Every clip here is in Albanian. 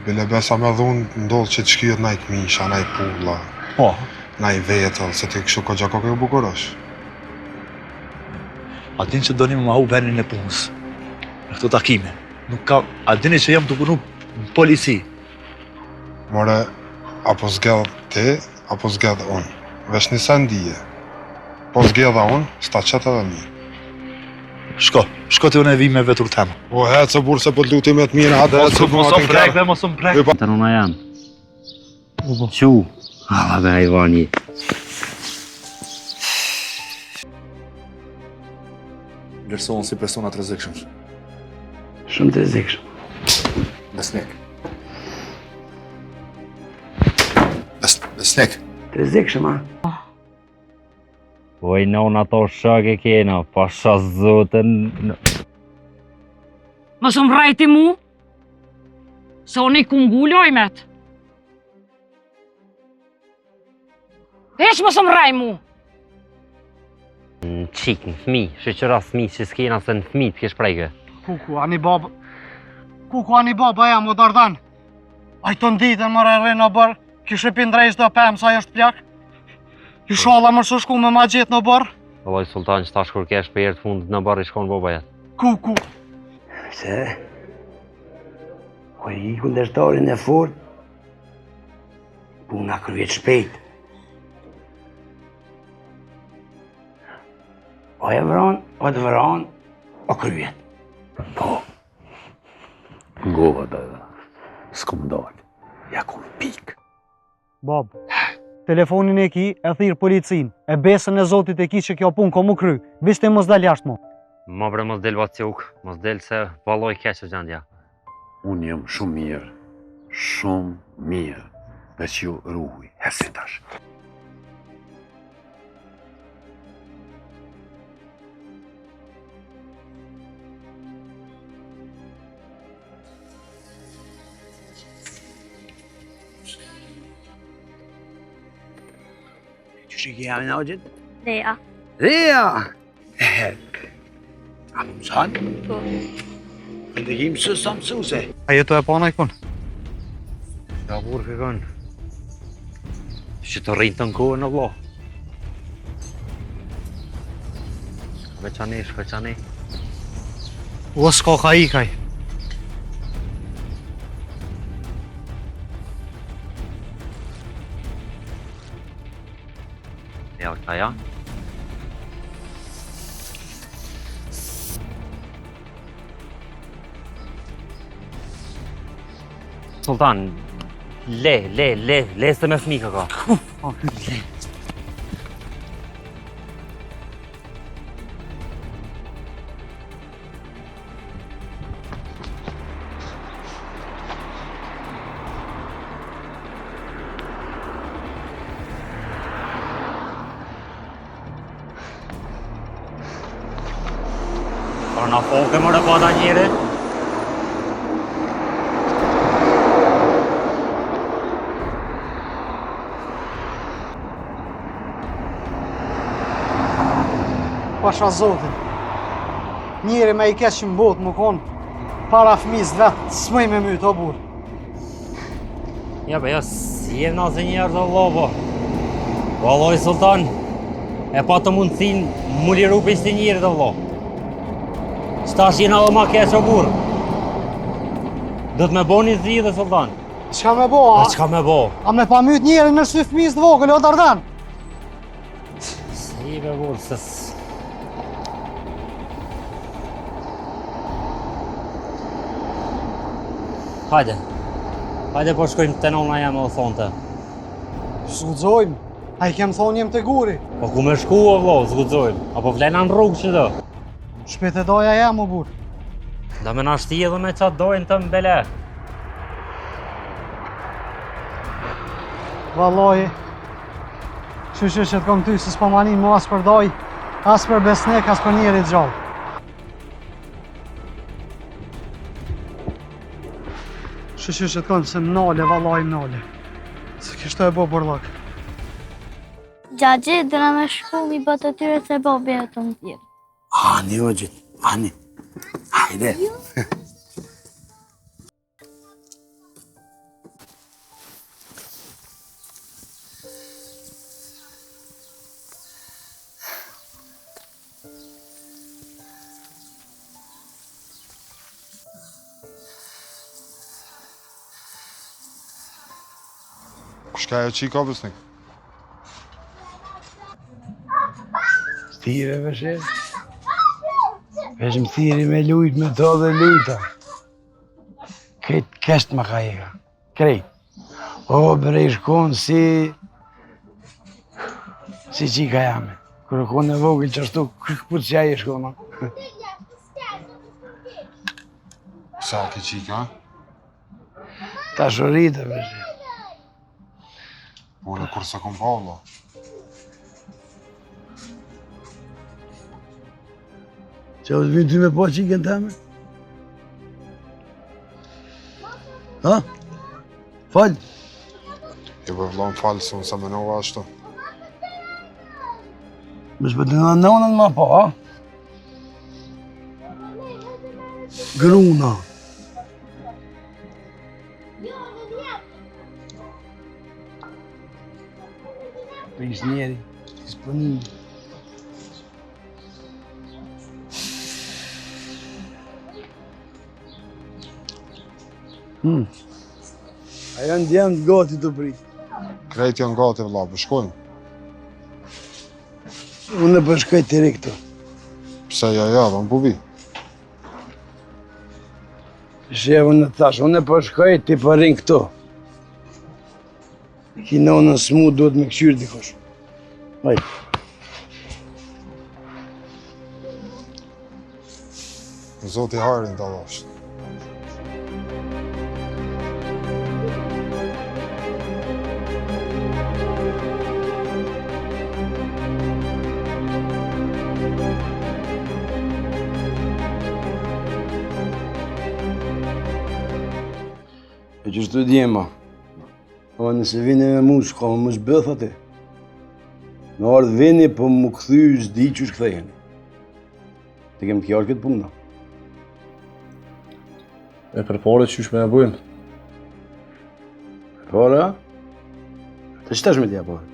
Bile besa me dhunë ndodhë që të shkyhet naj këmisha, naj pulla, Po. naj vetëll, se ti kështu kogja koke u bukurosh. A din që doni me ma hup venin e punës në këto takime. Nuk ka, a dini që jam tu punu në polici. More, apo zgedh ti, apo zgedh unë. Veç një sen dije. Po zgedha unë, s'ta qet edhe mi. Shko, shko ti unë e vi me vetur teme. O hec o burrë se po të luti me të mirë, hajde hec o Mos më prek dhe mos më prek. Të nëna jam. Qu. Alla be hajvani. Vlerësohen si persona të rrezikshëm. Shumë të rrezikshëm. Besnik. Bes, besnik. Të rrezikshëm, a? Oj, nona ato shok e kena, pasha zotën. Mos më rrejti mu, se unë i kunguloj me të. Heq mos më rrej mu. Në qik, në fmi, shyqyr as fmi që s'kena se në fmi të kish prekë. Kuku, ani baba... Kuku, ani baba jam, o Dardan. Ai të nditën more rri në oborr, kishe pi ndrejsh do pemë, sa është plak. Ishalla më së shku me ma gjetë në oborr. Vallai Sultan që tash kur kesh për herë të fundit në oborr i shkon baba jet. Kuku. Se? Kur i kundërshtarin e fort, puna kryet shpejt. O e vron, o të vron, o kryet. Po. Ngova dhe, s'kom dalë, ja kom pik. Bab, telefonin e ki, e thirr policin, e besën e zotit e ki që kjo punë ko mu kry, veç ti mos dal jashtë mo. Ma bre mos del vacjuk, mos del se vallai keq është gjendja. Unë jam shumë mirë, shumë mirë, veç ju ruhi, hesi tash. Qysh i ki emnin axhit? Lea. Lea! A më mëson? Po. Në të ki mësu sa mësuse? A jetu e pa najkun? Ja burrë kërkon. Që të rrinë të në kohën në vlo. Shko veç anej, shko veç anej. O, s'ka ka ikaj. Ja, këta ja. Sultan, le, le, le, le se me fmi ka ka. Le. Po na foke more pa ta njeri. Pasha zotin. Njeri ma i keq në botë me konë, para fëmisë vet, s'muj me mytë, o burrë. Ja, be, ja, si jena zë njerëz o vlla, po. Vallai Sultan, e pa të mundësin mu liru për si njerëz o vlla. Qëtash jena dhe ma keq o burrë. Do të me bo një zgjidhje Sultan. Çka me bo, a? Po çka me bo? A me pa myt njerin në sy fëmisë të vogël, o Dardan? Si be burrë, se s... Hajde. Hajde po shkojmë te nona jeme o thonte. S'guxojmë. A i kem thonë jem te guri? Po ku me shku o vlo, s'guxojmë. Apo flejna në rrugë që do? Shpi te daja jem o burrë. Da me na shti edhe me qatë dojnë të mbele. Vallaj, shyqyr që të kom ty se s'po ma nin mo as për daj, as për besnik, as për njeri gjallë. Shyqyr që të kom se më nale, vallaj më nale. Se kishte e bo bërllok. Gjaxhi, dona me shku mi bë të tyre se babi e të më thirë. Ani, o gjithë, ani. Hajde. Kush ka ajo qika, Besnik? Thire, vëshe. Veç më thiri me lujt me to dhe lujta. Krejt kesht më ka ika. Krejt. O, bre, ish konë si... Si qika jame. Kur e konë e vogël qashtu, këput si ai ish konë. Sa ke qika? Tash u rritë, vëshe. Po unë kur s'e kom pa, vlla. Që o të vinë ty me pa qikën teme? Ha? Fal? Jo bre vlla më fal, se unë s'e menova ashtu. Mos po të në nënën ma pa, ha? Gruna. Prish njeri, s'po nin. Hmm. A janë djemë gati të prit? Krejt janë gati, vlla, po shkojmë. Unë po shkoj të ri këtu. Pse jo, jo, dhe unë po vi. Shë, unë të thash, unë po shkoj, ti po rrin këtu. Ki nonën smu duhet me këqyrë dikush. Hajde. Zoti hajrin të dhashtë. E qështu djema, Po nëse vini me mu, s'ka më mos bëth aty. Me ardhë vini, po mu kthy, s'di qysh ktheheni. Të kemë të kjarë këtë punë. E për pare qysh me e bujmë? Për pare? Të që tash me t'ja pare?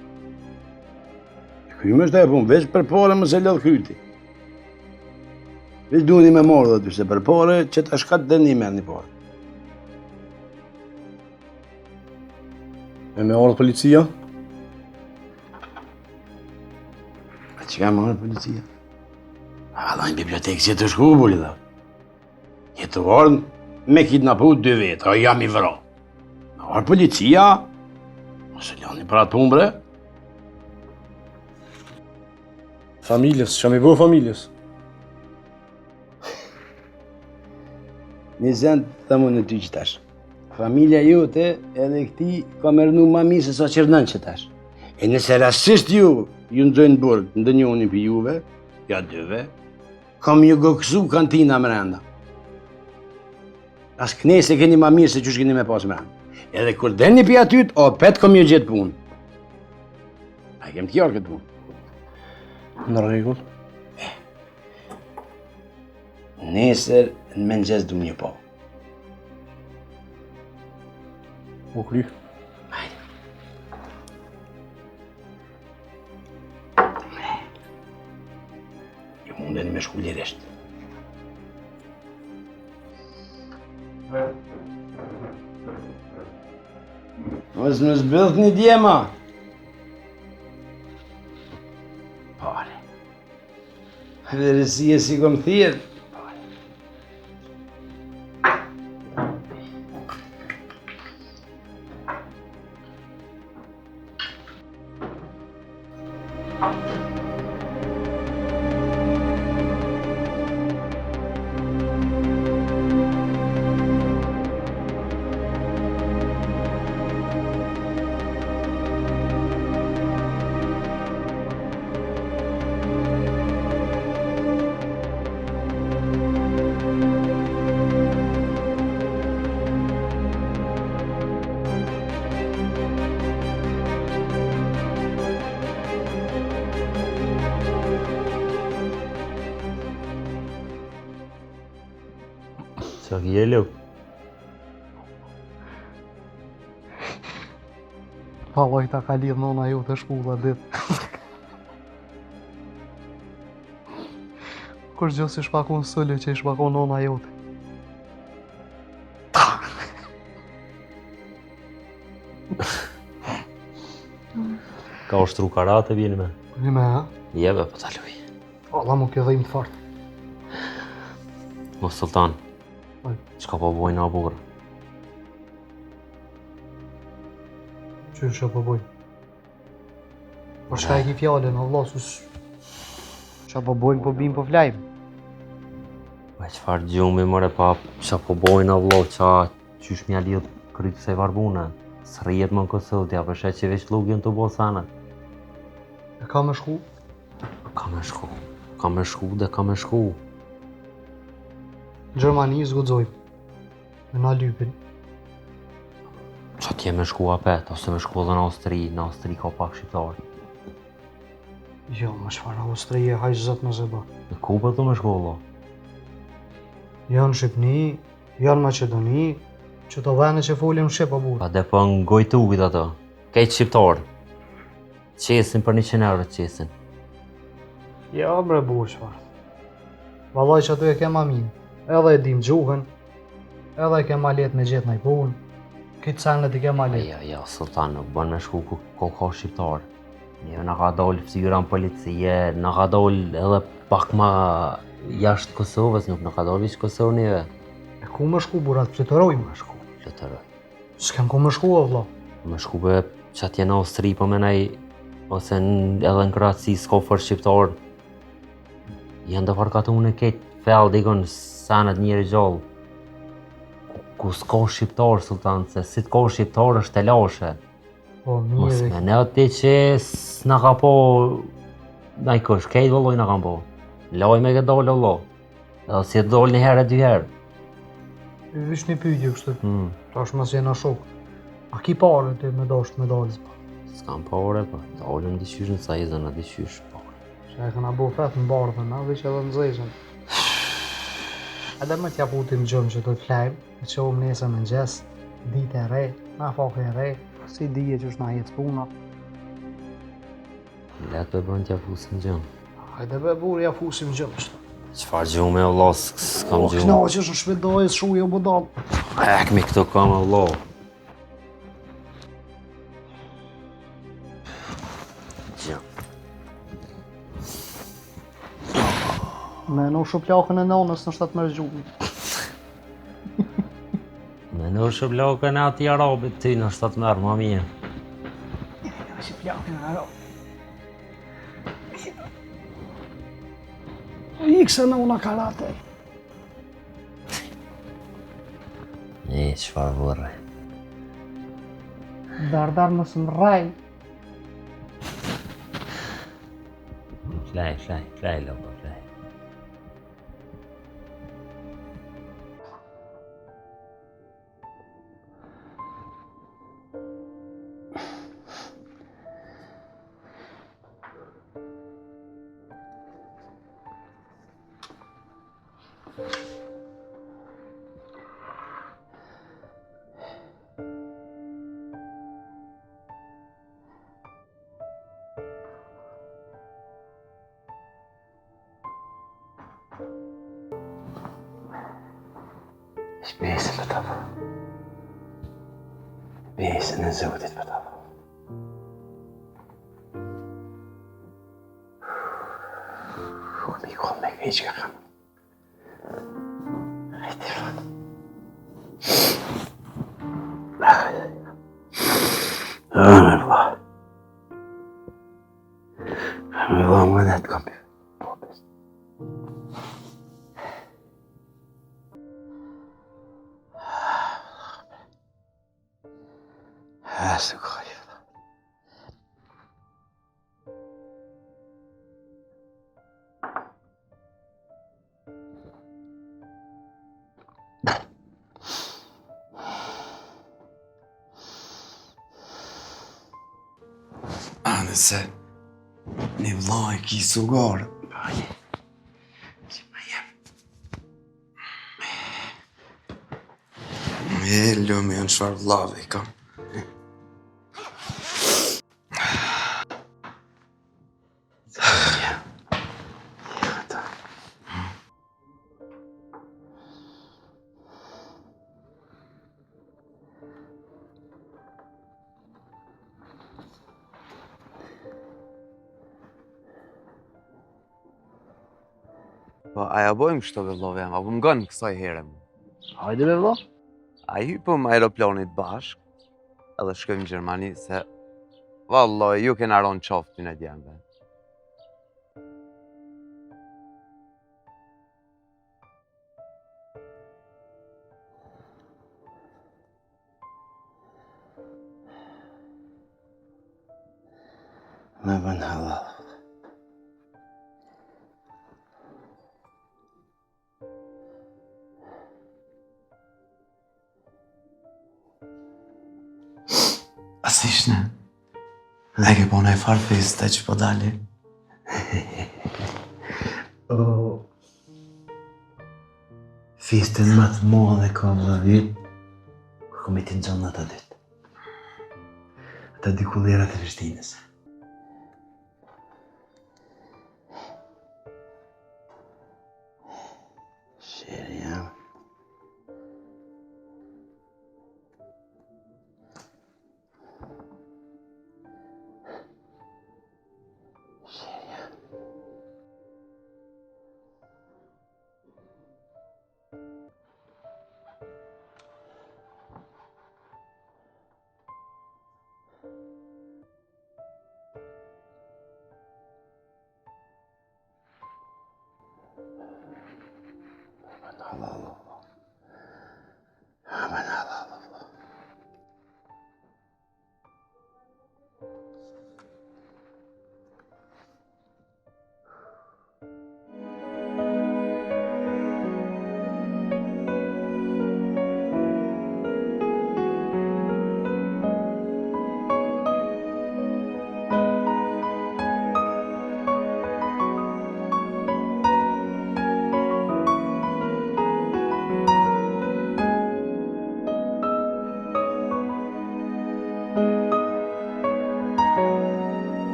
E kryme është e punë, veç për pare mos e lodh kryti. Veç duheni me marrë dhe ty, se për pare që ta shkat dhe një merë një pare. E me ardhë policia? A që ka me ardhë policia? A valla në bibliotekë që të shku, buli dhe. Një të ardhë me kidnapu dy vetë, a jam i vra. Me ardhë policia, mos e lani për atë punë, bre. Familjes, që mi bo familjes? Një sen të them unë ty që tash. Familja jote edhe këti ka me rrnu ma mirë se sa që rrnën që tash. E nëse rastisht ju, ju nxojnë në burg, ndonjoni prej juve, ja dyve, ka me ju gokëzu kantina mrenda. As këne se keni ma mirë se qysh keni me pas mrenda. Edhe kur delni prej atyt, opet ka me ju gjetë punë. A e kem të kjarë këtë punë? Në rregull. Nesër në mëngjes du me ju pa. U kry. Hajde. Ju mundeni me shku lirisht. Mos më zbythni djema. Pare. Dhe rësi e si kom thirë. Qa ki e luk? Pa voj ta ka lidhë nona jote shpulla dit. Kurgjo s'i shpakon syli që i shpakon nona jote. Ka ushtru karate vjen me. Një me, ha? Jebe, po ta luj. Allah mu kjo dhimë të fort. Mos Sultan. Oj. Çka po bojnë a burrë? Qysh po bojnë? Po çka e ki fjalën, o vlla, sus... Qa po bojmë, po bim, po flajmë. Ma çfarë gjumi more pa, qa po bojnë o vlla, qa qysh m'ja lidh kryt kësaj barbune. S'rrijet më në Kosovë, t'ja përshë që veç lugjen të bo sanat. E ka me shku? Ka me shku, ka me shku dhe ka me shku. Në Gjermani s'guxojmë. Me na lypin. Qa t'je me shku apet, ose me shku edhe në Austri, në Austri ka pak shqiptarë. Jo, më çfarë Austrie, hajt zot më zë bë. Në ku po të me shku, vlla? Jo në Shqipni, jo në Maqedoni, që të vene që folim shqip, o burrë. Pa dhe po në gojtugit ato, kejt shqiptarë. Qesin për 100 euro qesin. Jo, bre burrë çfarë. Vallaj që aty e ke ma mirë. Edhe e dim gjuhën, edhe e ke ma letë me gjetë naj punë. Këtë senet i ke ma letë. Jo, jo, Sultan, nuk bën me shku ku ku ka shqiptar. Neve na ka dalë fytyra në policie, na ka dalë edhe pak ma jashtë Kosovës, nuk na ka dalë veç Kosovë neve. E ku me shku burrat, fluturojmë. Me shku, fluturoj. S'kem ku me shku, o vlla. Me shku be që atje në Austri, po menaj, ose në, edhe në Kroaci s'ka fort shqiptar. Janë do farë katune ketë fellë, dikon sanat njeri gjallë. Ku, ku s'ka shqiptar, Sultan, se si të ka shqiptar është telashe. Po, Mos mirë. me ne ti që s'na ka po najkush, kejt vëlloj na kanë po. Lajme ke dalë, vëllo. Edhe si e dalë një herë e dy herë. Veç një pyetje kështu. Mm. Tash mos jena shok. A ki pare ti me dasht me dalë? S'kam pare, po dalëm diqysh në sajzën, a diqysh pare. Se e këna bo fet në bardhën, a veç edhe në zezën. Edhe më t'ja futim gjumë që të të flajmë, e që umë nesër në mëngjes, ditë e re, na fake e re, si dije që është na jetë puna. Le të bën t'ja fusim gjumë. Hajde be burrë, ja fusim gjumë qëto. Çfarë gjumë e vëlla, s'kam O, gjumë. knaqesh në shpi dojës, shuj o budall. Ek mi këto kam o vëlla. Gjumë. Me në shuplakën e nonës në shtatë mërë gjumë. Me në shuplakën e atij arabit ty në shtatë merë, ma mirë. Shuplakën e arabit. Ikë se nona karate. E, çfarë burre. Dardar mos më rraj. Flaj, flaj, flaj, lopo, flaj. Shpresën për ta po. Besën e Zotit për ta po. Mi kom me krejt çka kam. Hajde, vlla. Ah, me vlla. Me vlla, më dhe të kam. Po, bes. Ah, së kërë, vlla. A nëse një vlla e ki sugar, Që ma jep. E, lëmi janë çfarë vllave i kam. Po, a ja bojmë kështu be vllau jem, a po m'ngon kësaj here mu? Hajde be vlla. A i hypëm aeroplanit bashk, edhe shkojmë në Gjermani, se vallaj, ju kena ronë qafë të djemve. Me bën halal. A si shne? Dhe ke po në e farë feste që po dali. oh. Festën më të madhe ka vëlla vjet, kur kom i të në ata ditë. Ata dy kullerat e Prishtinës. Sheri jam. Sheri jam.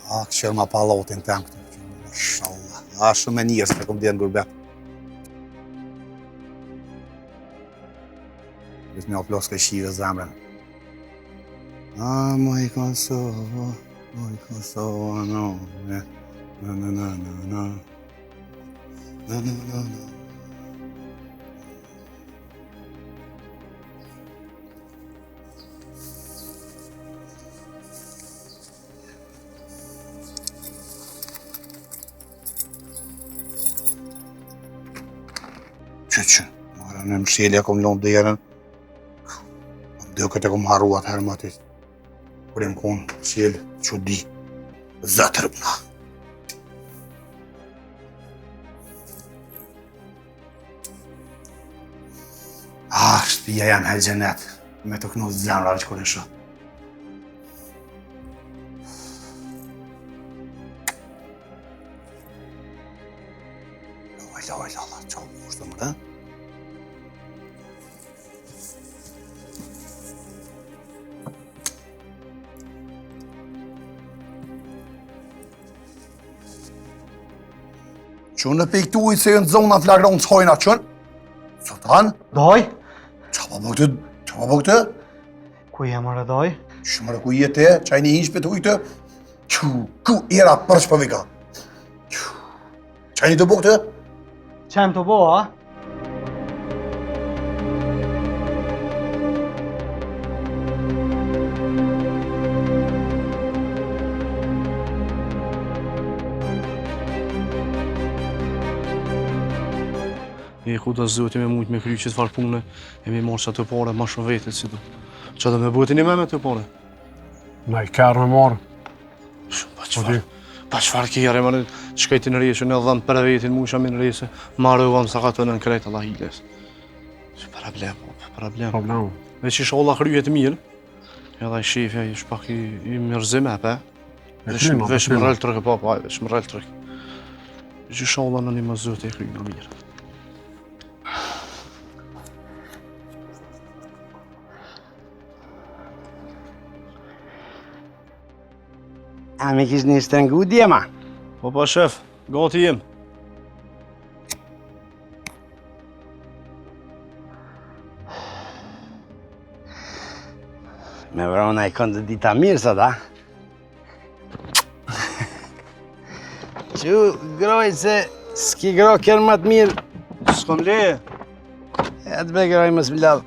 A, këshërë ma pallotin tem këtu. Mashallah. A, shumë e njerës të kom dhjenë gurbet. Vetë me oplos këshire zemrën. A, moj Kosova, moj Kosova, no, ne, na, na, na, na, na, na, na, na, na. Që që, mara në mshelja kom lonë derën, më duket e kom harru atëherë më aty. Kur jem konë, mshel, që di, zatër pëna. Ah, shtëpia jem he xhenet, me të kënu zemra veç kur e shoh. La la la la, qa u kushtë më, Qënë në pikë tuj se jënë zona flagron të hojna qënë? Sultan? Daj? Qa po bë këtë? Qa po bë këtë? Ku je more daj? Që more ku je ti? Qa i një hinë shpet huj këtë? Qu, ku era përsh për vika? Qa jeni tu bo këtë? Qa jem tu bo, a? E ku do zoti me mujt me kry qët farë pune, e me marrë qato pare, ma shumë vetet si do. Qa do me bëti një me me të pare? Naj kerr me marrë. Pa çfarë, pa çfarë kerri, më në... Shkoj ti në reshë, në dhëmë për vetin, mu isha me në reshë, marrë sa ka të nën krejt, Allah hiles. Se problem, po, problem. Problem. Veç ishalla kryhet mirë, edhe ai shefi, ai është pak i, i mërzim e, pe. Veç, kryma, veç e kryma. më rrel trëkë, po, po, ai, veç më rrel trëkë. Veç ishalla në një më zëtë e kryma mirë. A me kish një shtrengu djema? Po, po, shef, gati jem. Me vrona i këndë dita mirë sot, a? Qu, groj se s'ki gro kërë më të mirë. S'kom leje. E të be groj mos më ladh.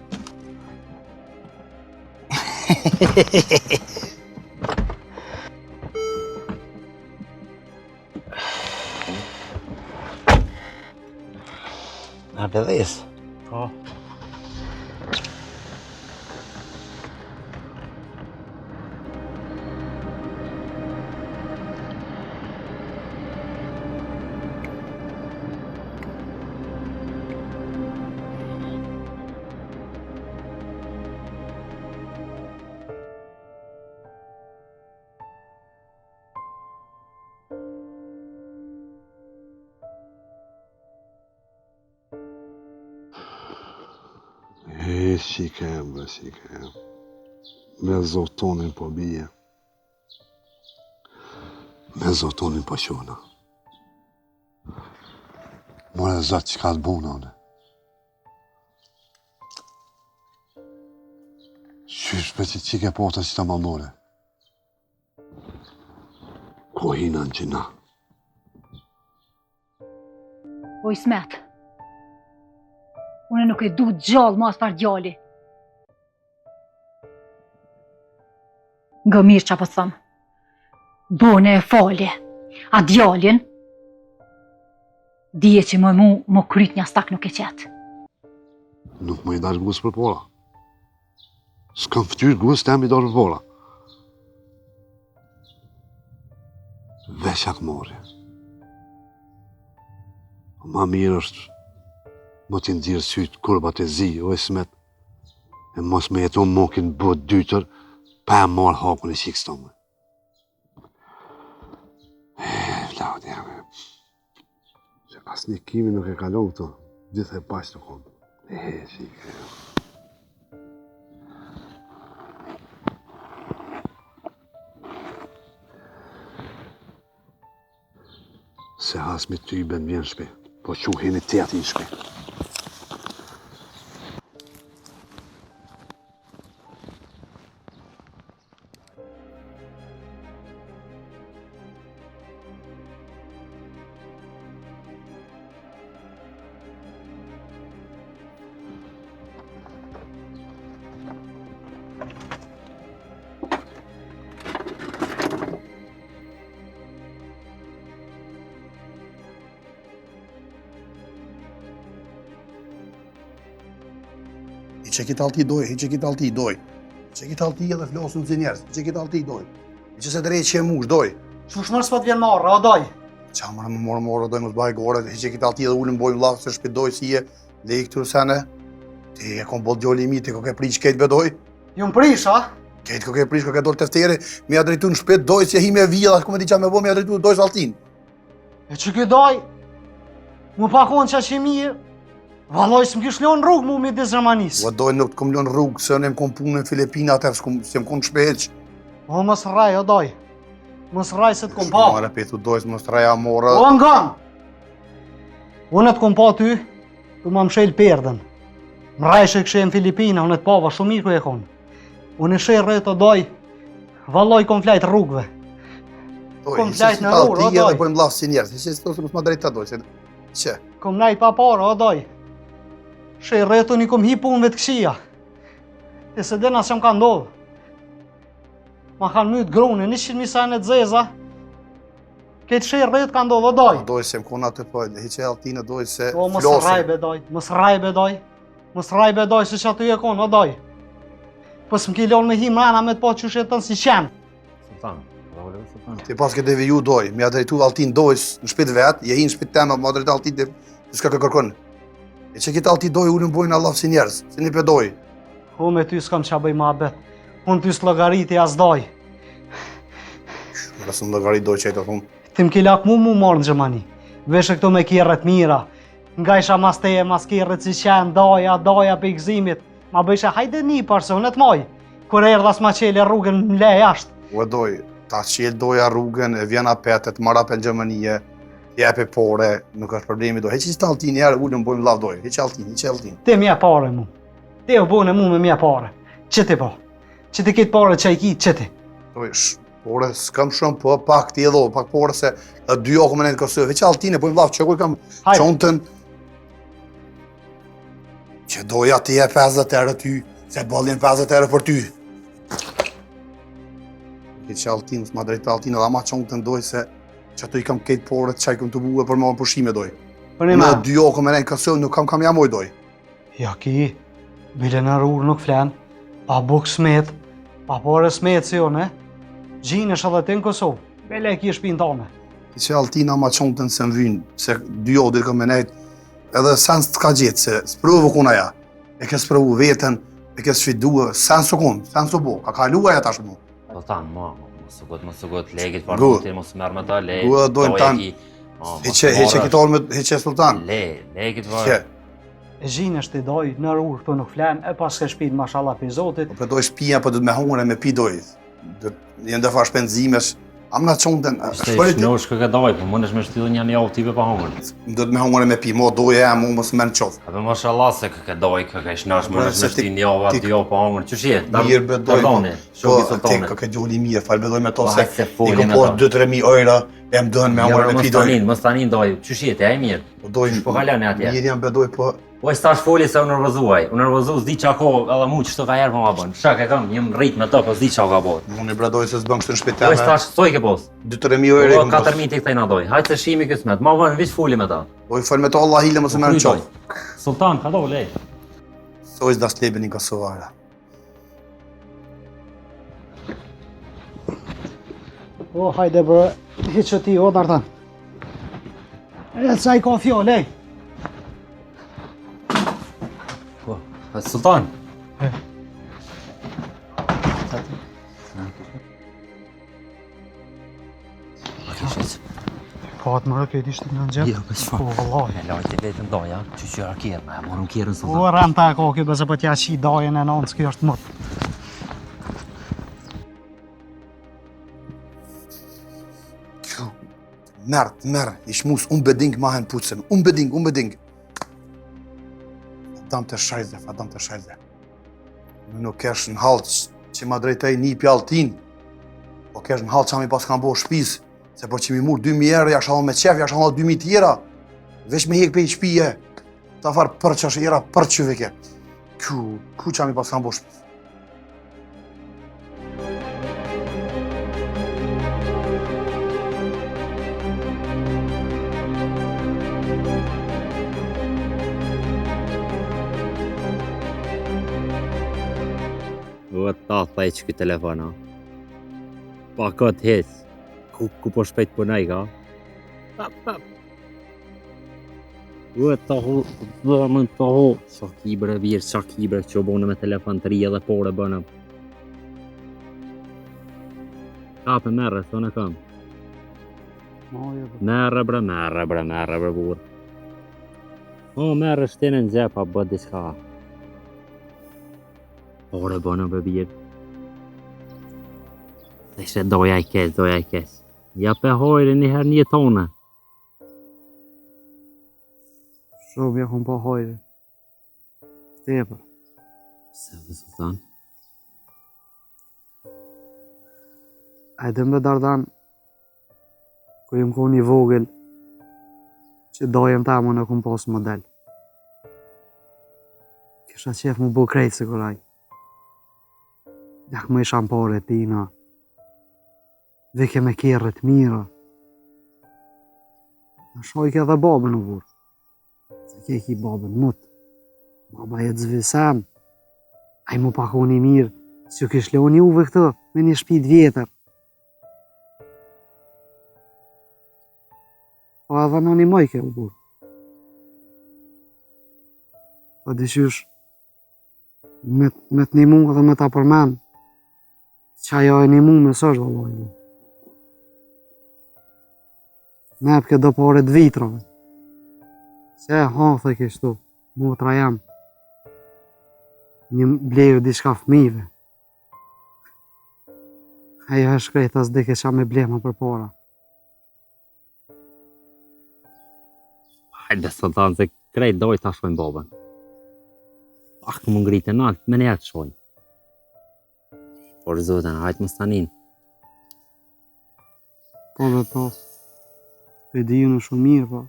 Na pëdhes. Po. E, shika e bre, shika e. Me zotonin po bije. Me zotonin po qona. More zot, qka të bona une? Qysh për që qike pota që ta ma more? Ko hina në gjina? O Ismet, unë nuk e du gjallë ma asfar djali. Ngo mirë ça po thom. Bone e fale, a djalin, dije që më mu, më kryt një astak nuk e qet. Nuk më i dalë gusë për pora. S'kam ftyrë gusë të i dalë për pora. Veç hakmarrje. Ma mirë është më t'i nxirë sytë kurbat e zi, o Ismet, e mos me jetu mokin bot dytër, pa e marrë hakun e qikës tonë. E, vlau, jame. Se asnjë kimi nuk e kalon këto, gjithë e paqë të konë. E, qike. Se hasmi ty i ben vjen shpi, po qu hini ti ati në shpi. I që ki talti doj, i që ki talti doj. I që ki talti edhe flasun si njerëz, i që ki talti doj. I që se drejt që e mush doj. Qysh mërë s'po të vjen marrë, o doj? Qa mërë më morë morë, doj mos baj gore, i që ki talti edhe ulëm bojmë llaf se shpi doj si je, le i këtu sene. Ti e kom bol djali i mi, ti ko ke prish kejt be doj. Ju më prish, a? Kejt ko ke prish, ko ke dol tefteri, me ja drejtu në shpi doj si e hi me vjell, ku me di qa me bo, me ja drejtu doj saltin. E që ky doj? Mu pa konë që që i mirë, Valloj, s'më kish lonë rrugë mu midis Gjermanisë. O doj nuk të kom lënë rrugë, se unë më kom punë në Filipina, atëherë s'kom s'jem konë shpeq. O, mos rraj, o doj. Mos rraj se të kom pa. Mare petu doj, mos rraja more. O, ngon! Unë të kom pa ty, tu ma mshel perdën. Më rraj që këshe në Filipina, unë të pava shumë mirë ku e konë. Unë e sheh rrët o doj, valloj kom flajt rrugëve. Doj, Kom hiqe flajt si në rrugë, o talti edhe doj. bëjmë llaf si njerëz. Hiqe si mos ma drejt ta doj, se që. Kom najt pa para, o doj. Sheh rrët unë i kom hi punëve të këqija. E se dena që më ka ndodhë. Ma kanë mytë grunë, 100.000 sene të zeza. Këtë sheh rrët ka ndodhë, o doj. Doj se më konë aty po, hiqe alltinë doj se O, mos flasim. rraj be doj, mos rraj be doj. Mos rraj be doj, se që aty e konë, o doj. Po s'më ki lonë me hi mrena me të po qysh jeton si qenë. Sultan, po dhe Sultan. Ti pas ke deviju doj, me ja drejtu altin dojs në shpi t'vet, je hi në shpi teme, ma drejtu altin dhe s'ka kë kërkon. E që kita alti doj, ulën bojnë Allah si njerëz, si një pedoj. Unë me ty s'kam ça bëj muhabet, unë ty s'llogariti as doj. Më rësë në llogarit doj që e të thonë. Ti më ki lakmu mu marrë në Gjermani, veshe këto me kerret mira, nga isha mas teje, mas kerret si qenë, daja, daja për i gëzimit, Ma bëjshe hajde një parë se unë të maj, kur erdha s'ma qele rrugën më le jashtë. U e doj, ta qelë doja rrugën, e vjen apet, e të marr apet në Gjermanie, jepe pore, nuk është problemi doj. Heqi që të altin njerë, ulëm bojmë llaf doj, heqi altin, heqi altin. Ti m'je pare mu, ti u bune mu me m'je pare, që ti po, që ti këtë pare që i ki, që ti. Doj, sh, pore, s'kam shumë, po pak ti edhe, pak pore se edhe dy javë më në Kosovë, heqi altin e bojmë llaf, që ku kam qontën, Që doja ti e 50 euro ty, se bolin 50 euro për ty. Ke që altin, s'ma drejtë altin, edhe ama që unë të ndoj se që ato i kam kejt poret, që i kam të bue për më pushime doj. Për një Në dy jo kom e në Kosovë, nuk kam kam jamoj doj. Ja ki, bile në rrugë nuk flen, pa bukë smet, pa pare smet si jo, ne? Gjinë është edhe ti në Kosovë, bile e ki shpinë tane. Që altina ma qontën se më vynë, se dy jo dhe kam e nejtë, edhe sen s'të ka gjetë, se sprovë kuna ja, e ke sprovu veten, e ke sfidu, sen s'u kun, sen s'u bo, ka kalu aja tash mu. Po ta, ma, mos u gut, mos u gut, legit, farë të mos merr me ta, le. Gu edhe dojnë tanë, heqe, heqe këto me, heqe sultan. Le, legit, farë. E gjinë është i doj, në rrugë këtu nuk flen, e pas ke shpinë, mashallah, për zotit. Po për doj shpia, po do të me hungër e me pi doj. Do të jenë dëfa shpenzimesh, am na qontën, shpërit... Në shkë ka doj, po mundesh me shtyllë një javë tipe pa hungër. Do të me hungër e me pi, mo doje e mu mos më në qoftë. Apo mashallah se kë ka doj, kë ka shnosh, mundesh me shtyllë një javë, dy javë pa hungër. Qysh je? Mirë be doj. Po, ti kë ke djali mirë, fal be doj me to po, se i kom pas 2-3 mijë euro, e më dënë me hungër e me pi doj. Mos tani doj, qysh je ti, ai mirë. Po doj, po kalon atje. Mirë jam be doj, po Po e stash foli se u nervozuaj, u nervozu s'di qa ko, edhe mu qështu ka herë po ma bën. Shak e kam, jam rrit me të, po s'di qa ka bo. Unë i bradoj se s'bën kështu në shtëpi teme. Po e stash, soj ke pos? 2-3 mijë euro. Po 4 mijë ti këtej na doj. Hajde se shimi kësmet, ma vën veç foli me ta. Po i fol me to Allah hile mos e merr në qoftë. Sultan, ka do lej. Soj das Leben in Kosovara. O, hajde bre, hiqe ti, o, Dardan. E, sa i ka fjallë, ej. Po, Sultan. E. Po atë më rëke i dishtë në në Jo, për Po, vëllaj. E lajtë e vetën doja, që që ra kjerë, ma e morëm kjerën Sultan. Po, rënë ta e ka kjo, bëse po t'ja qi dajën e nëndës, kjo është mët. Merr, merr, ich muss unbedingt machen putzen. Unbedingt, unbedingt. Verdammte Scheiße, verdammte Scheiße. Nuk kesh në hall që ma drejtej një pjalltin, po kesh në hall që mi pas kam bo shpis, se po që mi mur 2.000 euro, ja shallon me qef, ja shallon 2.000 tjera, veç me hek pej shpije, ta farë për që është era për që veke. Ku, ku që mi pas kam bo shpis? Ua ta thaj që këtë telefon, a? Pa këtë heq, ku, ku po shpejt punoj, ka? Pa, pa. Ua ta hu, dhe më të hu. Sa kibre virë, sa kibre që u bone me telefon të ri edhe pore bënë. Kape merre, thonë e kam. Merre bre, merre bre, merre bre burr. O, merre shtene në xhep, a bë diçka. Pore bënë bre birë. Dhe ishe doja i keq, doja i keq. Ja pe hajre një herë një tone. Shumë ja kom pa hajre. Tepër. Se dhe sultan? A e din be Dardan, kur jem kon i vogël, që dajën tem unë e kom pas model. Kisha qef mu bo krejt sikur ai. Jak më isha në pare tina, Vike me kerre të mira. Në shojke edhe babën u burë. Se ke ki babën mut. Baba e të zvisen. Ai mu pakoni mirë, si ju kish loni juve këtë me një shpi të vjetër. Po edhe na nimojke u burrë. Po diqysh, me, me të nimu edhe me ta përmen, që ajo e nimu me s'është vëllai. Me epke do pare të vitrave. Se ha, the kështu, motra jem. Një bleju diçka fëmijëve. Ajo e shkreta s'dike ça me ble ma përpara. Hajde, Sultan, se krejt dojt ta shojnë babën. Pak më ngritë nalt, menjëherë të shojnë. Por zotin, hajtë mos tanin. Po dhe po, e di unë shumë mirë, po.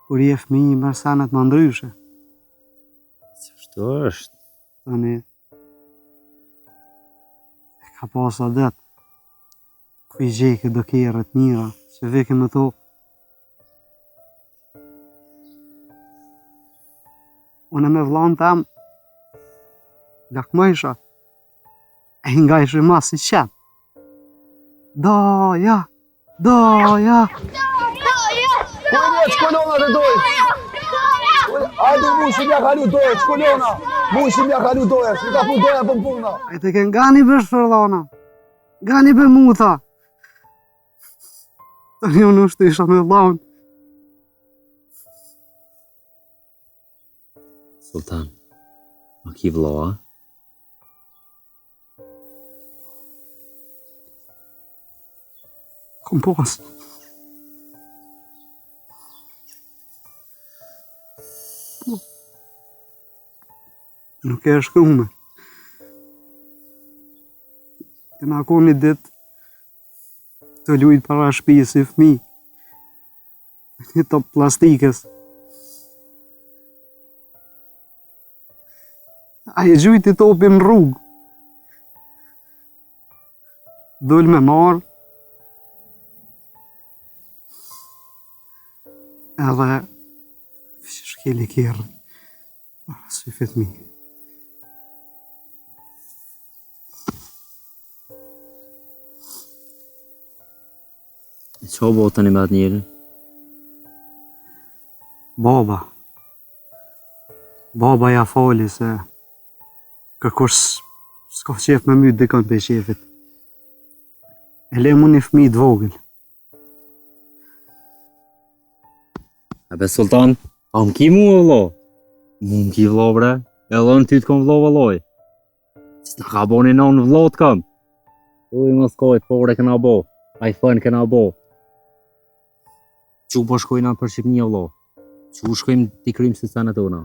Kur je fëmijë, merr senet ma ndryshe. Qashtu është? Tani, e ka pas adet, ku i gjejke do kerre të mira, që vike me to. Unë me vllanë tem, lakmojsha, e nga ishe ma si qenë. Daja, daja. Po e një që kolona të dojë. Ajde mu që mja kalu doje, që kolona. Mu që mja kalu doje, që ka pu doja për puna. E të ke ngani për shpërlona. Ngani për mu, tha. Tani unë është isha me vllaun. Sultan, a ki vlla, a? Kom pas. Po. Nuk e shkrume. Jena kon një ditë tu lujt para shpisë si fëmi. Një top plastikës. Ai e gjujti topin në rrugë. Dul me marrë. Edhe shkeli kerrin. Para syve t'mi. Ça u bo tani me atë njerin? Baba. Baba ja fali se kërkush s'ka qef me myt dikon prej qefit. E le mu një fëmi të vogël. A be Sultan, a më ki mu o vlo? Mu më ki vlo bre, edhe unë ty të kom vlo vëlloj. S'na ka bo një nonë vlo të kam. Uj, mos koj, pore këna bo, iPhone këna bo. Qu po shkojna për Shqipni o vlo? Qu shkojmë t'i kryjmë si senet tona?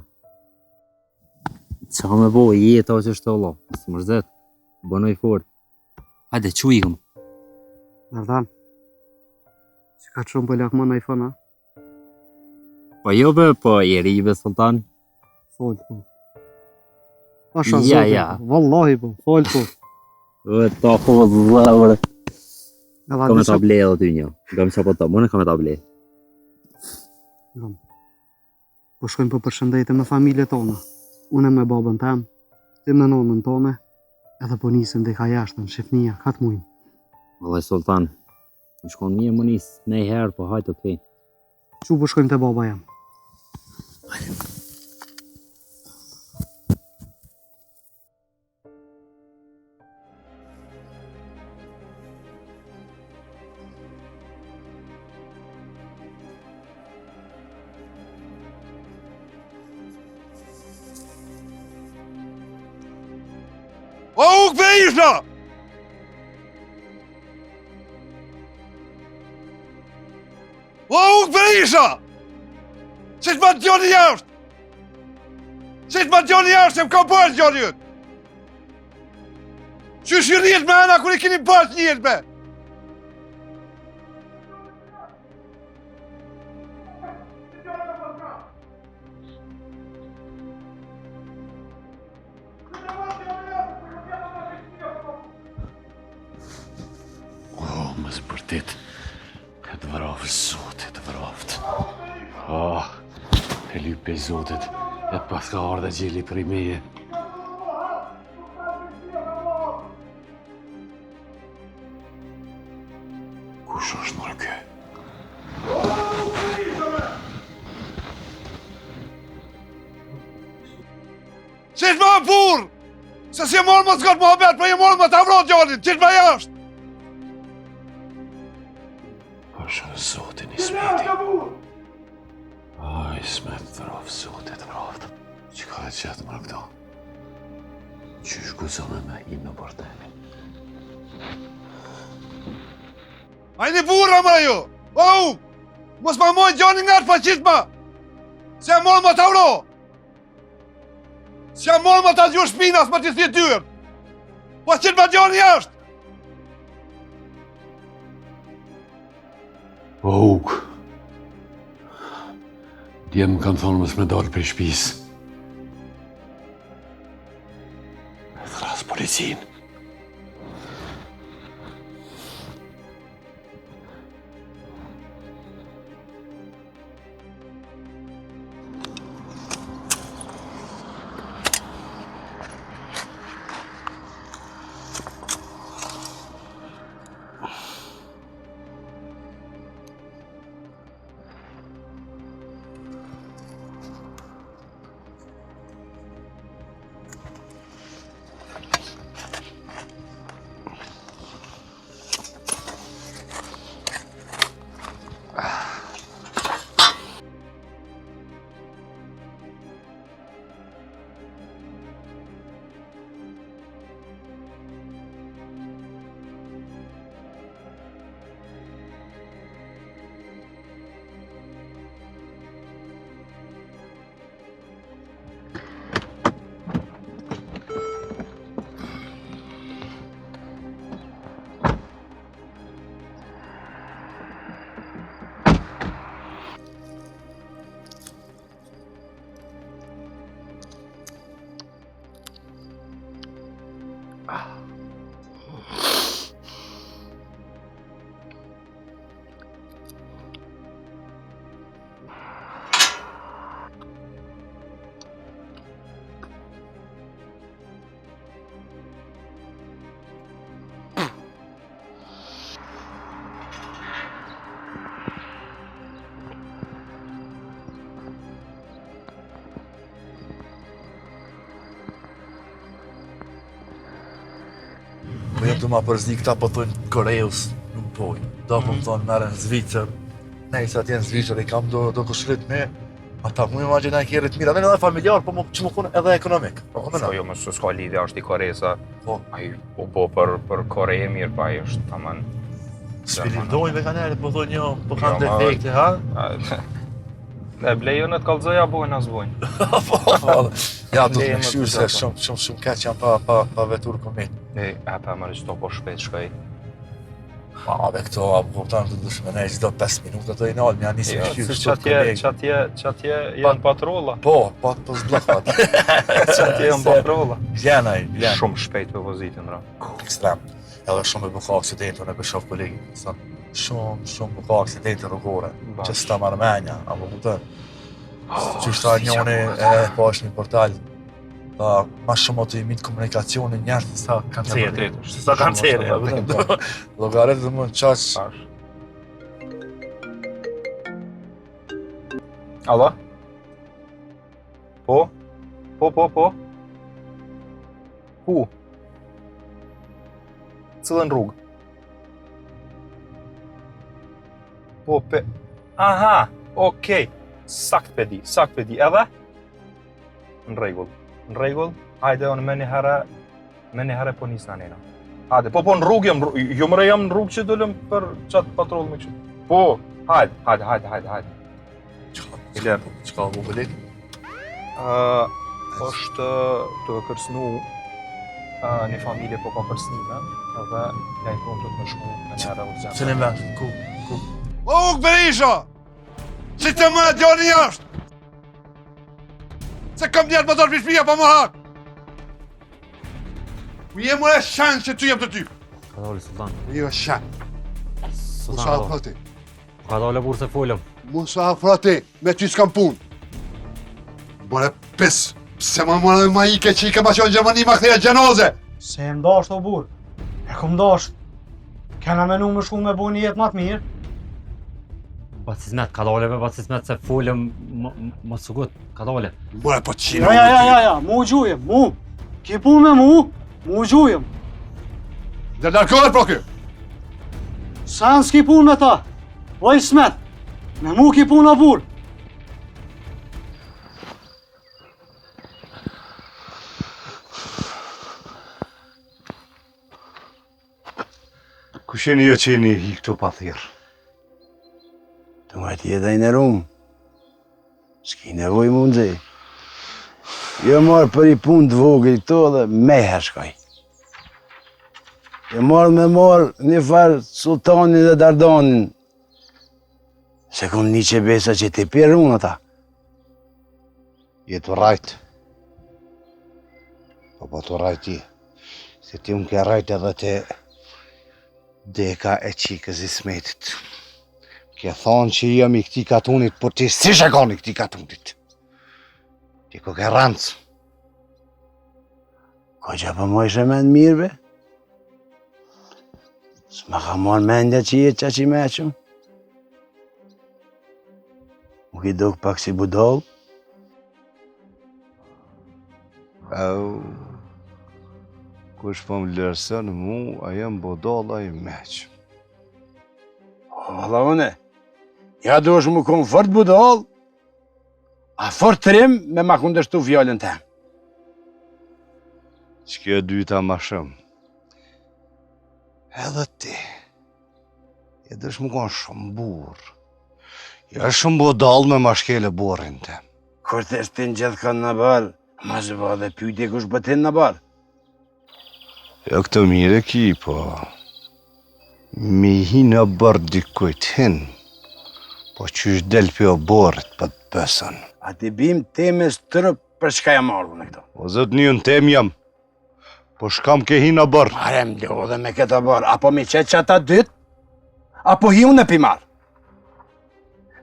Qa me bo, jeta o qështu vlo, së mërzet, bënoj fort. Hajde, qu ikëm. Dardan, që ka shumë për po lakmon iPhone, a? Po jo be, po i ri be Sultan. Fol, po. Pasha ja, zotin, ja. Vallahi po, fol po. Ue, ta po, vëlla, bre. Kam me ta ble edhe ty një. Gam që po të, më në kam me ta ble. Gam. Po shkojmë po përshëndetem me familjet tona. Unë me babën tem, ti me nonën tone, edhe po nisim dhe ka jashtë në Shqipnia, ka të mujmë. Vëllai Sultan, më shkon mirë më nis me herë, po hajt okej. Qu po shkojmë te baba jem? Hajde. O, ukë për ishna! O, ukë për ishna! Që të ma djoni jashtë? Që të ma djoni jashtë, se më ka bërë djoni jëtë? Që shirrit me ana, kur i keni bërë të njët me? Oh, mos bërtit. Të vraftë Zoti, të vraftë. Oh, e lyp prej Zotit, e paska ardhë xheli prej meje. Kush është more ky? Se s'jam ardhë mos këtë muhabet, po jam ardhë me ta vra djalin, qitma jashtë! Pasha zotin Ismeti. Ai, Ismet, të rroftë zoti, të rroftë. Çka e qetë më këto? Qysh guxon me hi në bordel? A jeni burra more ju! O, mos ma moj djalin ngat, po qitma! Se jam ardhë me ta vra! S'jam ardhë me ta zgju shpina, as me t'i thy dyert! Po qitma djalin jashtë! O, Ukë. Dje më kanë thonë mos me dalë prej shpisë. E thrras policinë. Po jam tu ma përzi këta po thonë Koreus, nuk bojnë. Do po më thonë merren në Zvicër. Nejse atje në Zvicër i kam do, do kushrit me, ata mu i ma gjena i kjerët mira, dhe edhe familjar, po më që më konë edhe ekonomik. Po, po, jo, më s'ka lidhje, është i Koresë. Po. Ai u bo për, për Kore e mirë, pa ai është taman. S'pi lindojnë me kanale, po thonë jo, po kanë Jo, ma- defekte, ha? E blej unë të kallzoj a bojnë a s'bojnë. Po, po, ja, do të Leje më më këshyrë të se gjata. shumë, shumë, shumë keq jam pa, pa, pa vetur komit. E, a pa më çto po shpejt shkoj. Pa, be këto, a po kupton të dush me nej çdo 5 minuta të i nalë, ja nisi Jo, me këshyrë se kështu çatje, koleg. çatje, çatje janë patrolla. Po, po, po s'bllokot. Çatje janë patrolla. Vjen ai, vjen. Shumë shpejt po vozitën, bro. Ekstrem. Edhe shumë e buka aksidente, unë e po shoh kolegi, son. Shumë, shumë buka aksidente rrugore, Bash. që s'ta marrë menja, apo kupton? Oh, Që shta njoni e po është një portal, pa, ma shumë ato i mit komunikacionin njerëz se sa kanceri. vërtet është. Se sa Shumë kanceri, është e apo vërtet, kupton? Llogarit dhe më qaq Bash. Allo? Po? Po, po, po. Ku? Cilën rrugë? Po, pe... Aha, okej. Sakt pe di, sakt pe di. Edhe? Në rregull. Në rregull. Hajde, unë me një herë, me një herë po nisna nena. Hajde, po po në rrugë jam, në rrugë- jo mëre jam në rrugë që dolëm për qatë patrollë me kështu. Po, hajde, hajde, hajde, hajde, hajde. Çka, çka u koleg? Ë, është të kërcënu ë, një familje po ka kërcënime edhe lajmëron do të më shku në një herë urgjent. Cilin vend? Ku? Ku? O, Ukë Berisha! Qitma djalin jashtë! Se kam njerë më dorë për shpia, pa më hak! Ku je more shen që ty jam të ty? Ka dole, Sultan. Jo shen. Sultan, Mos ka dole. afro ti. Ka dole, burë se folëm. Mos afro ti, me ty s'kam punë. More pis, pse ma more ma ike që i ka ma qonë Gjermani ma ktheja gjenoze? Se e më dasht o burr. E kom dasht. Kena menu me shku me bo një jetë ma të mirë. Bac Ismet, ka dole, be, bac Ismet, se folëm, mos u gut, ka dole. More po qino. Ja, ja, ja, ja, ja, mu gjuje, mu. Ki punë me mu, mu gjujëm. Dhe largohet pra ky. Sa në s'ki punë me ta? O Ismet, me mu ki punë o burrë. Kush jeni jo që jeni hi këtu pa thirrë? Të nga tjeta i nderum. S'ki nevoj mu nxe. Jom ardh për i punë të vogël këto dhe me shkoj. Jom ardh me marrë një farë sultanin dhe dardanin. Se kom ni që besa që ti p'i run ata. Je tu rrajt. Po po tu rrajt ti. Se ti më ke rrajt edhe te deka e qikës Ismetit. Ke thonë që jam i këtij katunit, por ti s'ishe kon i këtij katunit. Ti koke rrenc. Koxha po m'majshe mend mirë be? S'ma ka marrë mendja që je qaq i meçëm? M'u ki dok pak si budall? Au, kush po më vlerëson mu, a jam budall a i meçëm. O, valla une, ja duhesh me konë fort budall, a fort trim me ma kundërshtu fjalën tem. Qekjo e dyta ma shumë. Edhe ti, e duhesh me konë shumë burrë. Jo shumë budall me ma shkelë oborrin tem. Kur të shtin gjithkënd në oborr, mos bo dhe pytje kush po t'hin në oborr. Jo këtë mirë e ki, po... Me hi në oborr dikujt hin, po qysh del prej oborrit po të pësën. A t'i bim temës trup për çka jam ardhur në këto? O zot një në temë jam, po shka m'ke hi në oborr. Are më lodhe me këtë oborr, apo mi qet qata dytë, apo hi unë e p'i marr.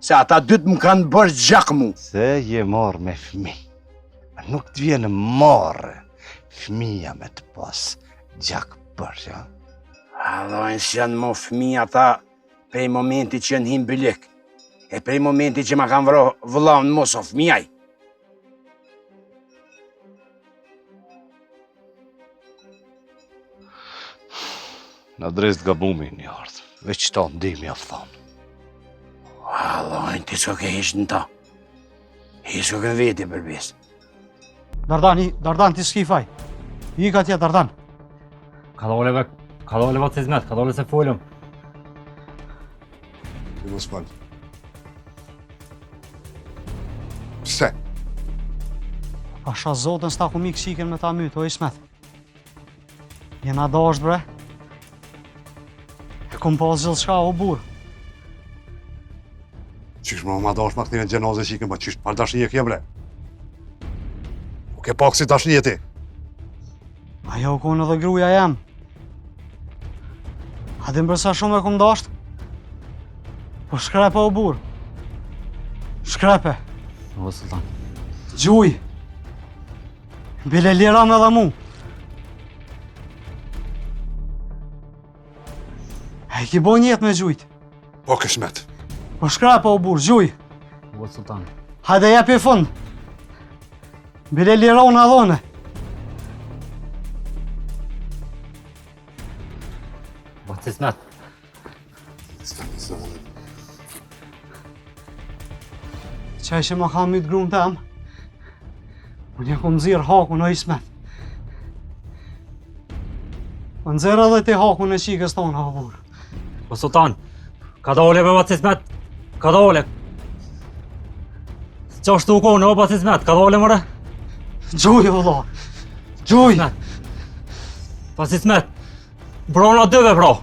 Se ata dytë më kanë bërë gjak mu. Se je marrë me fmi. A nuk të vjen marre fmija me të pas gjak bërë, ja? Vallai s'janë mo fmi ata prej momentit që janë hi n'bylyk. E prej momentit që ma kanë vra vëllaun mo s'o fmi ai. Në adresë të gabume jeni ardhë, veç ta ndihmë ja thonë. Vallai, ti s'koke hiç në ta. Hiç s'koke në veti për besë. Dardan, Dardan, ti s'ki faj. Ik atje, Dardan. Kadale be, kadale bac Ismet, kadale se folëm. Ti mos fal. Pse? Pasha zotin s'ta kum ik qikën me ta mytë, o Ismet. Jena dasht, bre. E kom pas gjithçka, o burrë. Qysh më ma dasht ma këtine xhenaze qikën, pa qysh par dashnie kjo, bre. Po ke pak si dashnie ti. Ajo u konë edhe gruja jem. A din për sa shumë e kom dasht? Po shkrepe o burrë. Shkrepe. O, sultan. Gjuj. Bile liram edhe mu. E ki bo njet me gjujt. Po, Ismet. Po shkrepe o burrë, gjuj. O, sultan. Hajde jepi fund. Bile liron edhe une. Bac Ismet. Qaj që ma ka mytë grun tem, unë ja kom nxjerr hakun o Ismet. Po nxjerr edhe ti hakun e qikës tonë, o burrë. O sultan, kadale be bac Ismet, kadale. Qashtu u konë, o bac Ismet, kadale more. Gjuj, o vlla, gjuj. Bac Ismet, brona dyve, bro.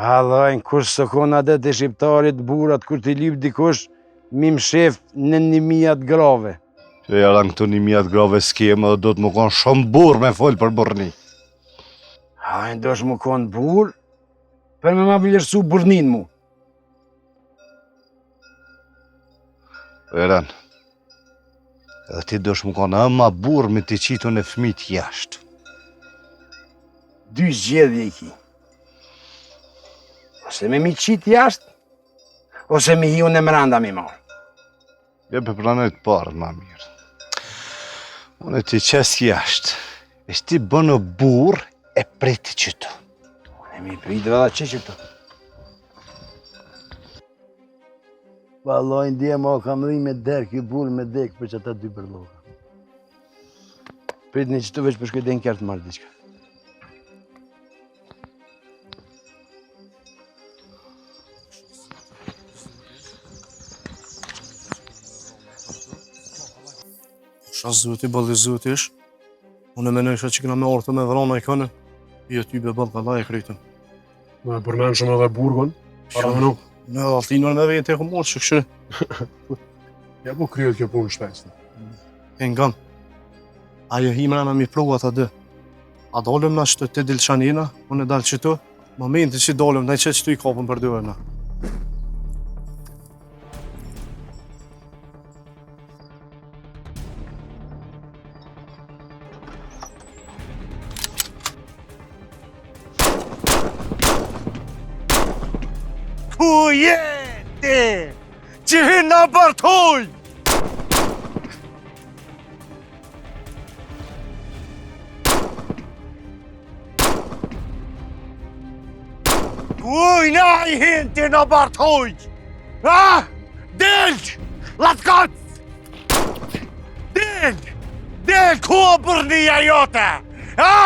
Vallai, kush s'o konë adet e shqiptarit, burrat, kur t'i lyp dikush, m'i mshef në një mijat grave. Që jaran këtu një mijat grave s'kem edhe do të më konë shumë burrë me folë për burrni. Hajnë, dosh më konë burrë, për me ma vlerësu burrnin mu. Eran, edhe ti dosh më konë ama burrë me t'i qitun e fmit jashtë. Dy zgjedhje i ki. Ose me m'i qit jashtë, ose me hi unë mranda m'i marrë. E pe pranoj të parën ma mirë. Unë t'i qes jashtë. Veç ti bënu burrë e priti qëtu. Unë e mi pritë vëlla që qëtu. Vallai djema o kam rri me derë, kjo burrë me dekë për qata dy bërlloga. Pritni qëtu veç po shkoj deri n'kerr të marr diçka. Sha zoti, balli zoti ish. Unë e menojsha që këna me ardhë me vra najkënë. Jo ty be ballë valla e krytëm. Në e përmenshëm edhe burgun. Para më nuk. Në edhe altinën me vete e kom marrë që këshë. Ja po kryet kjo punë shpejt. E ngam. Ajo hi mrena mi pru ata dy. A dolëm na qëtu ti dil qanina, unë e dal qëtu. Momenti që dolëm, na që qëtu i kapëm për dy na. Ku je ti? Që hin në bërtuj! Uj, na i hin ti në bërtuj! Ha? Del! Laskot! Del! Del, ku o burrnia jote? Ha?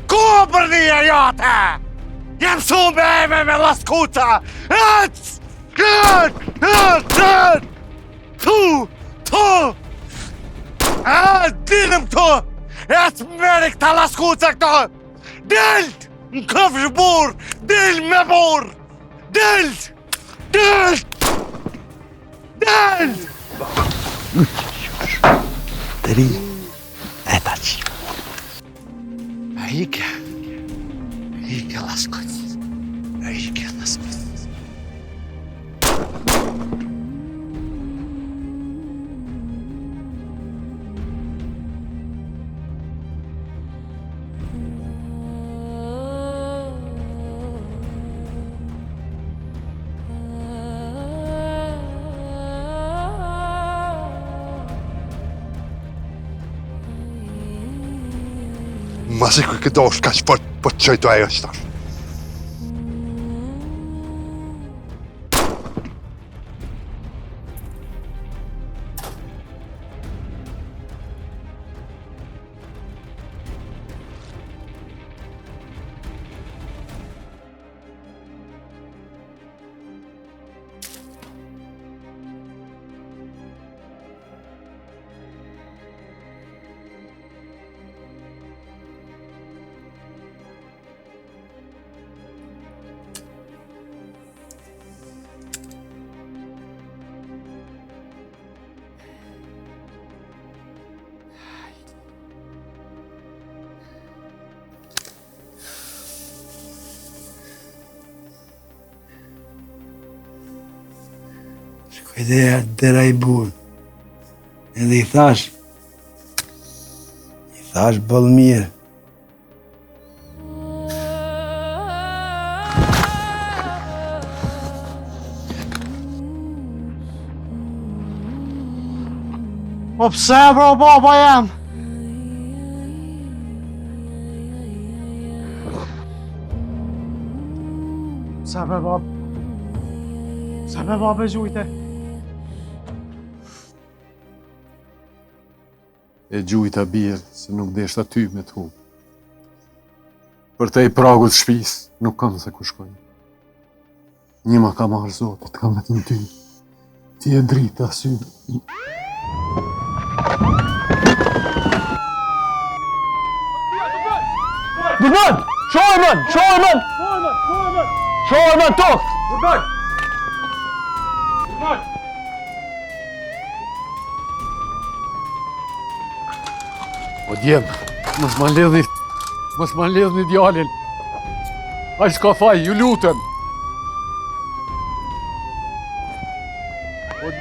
Ku o burrnia jote? Jem su me me me laskuca! Ec! Ec! Ec! Ec! Tu! Tu! A, dilëm këtu! Ec mere këta laskuca këto! Del! Në kofsh burrë! Del me burrë! Del! Del! Del! Tri, e ta qi. Ike. Ike laskuc. Ike laskuc. Masi kërë këtë është kaq fort, po të qoj të ajo që tash. Shkoj dhe dera i burë. Edhe i thash, i thash boll mirë. Po pse bro baba jem? Pse be bab? Pse be bab e gjujte? E gjujta bir, se nuk deshta ty me të hup. Përtej pragut shpis, nuk kam se ku shkoj. Një ma ka marrë Zoti, të kam vetëm ty. Ti je drita, sy. Dërgën! Shojmën! Shojmën! Shojmën, tokë! Dërgën! Dërgën! O djem, mos ma lidhni, mos ma lidhni djalin. Ai s'ka faj, ju lutem. O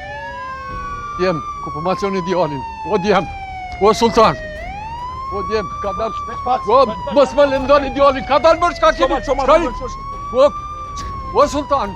djem, ku po ma çoni djalin? O djem, o sultan. O djem, ka dalë, o, mos ma lëndoni djalin, ka dalë mërë çka keni, çka O, o sultan.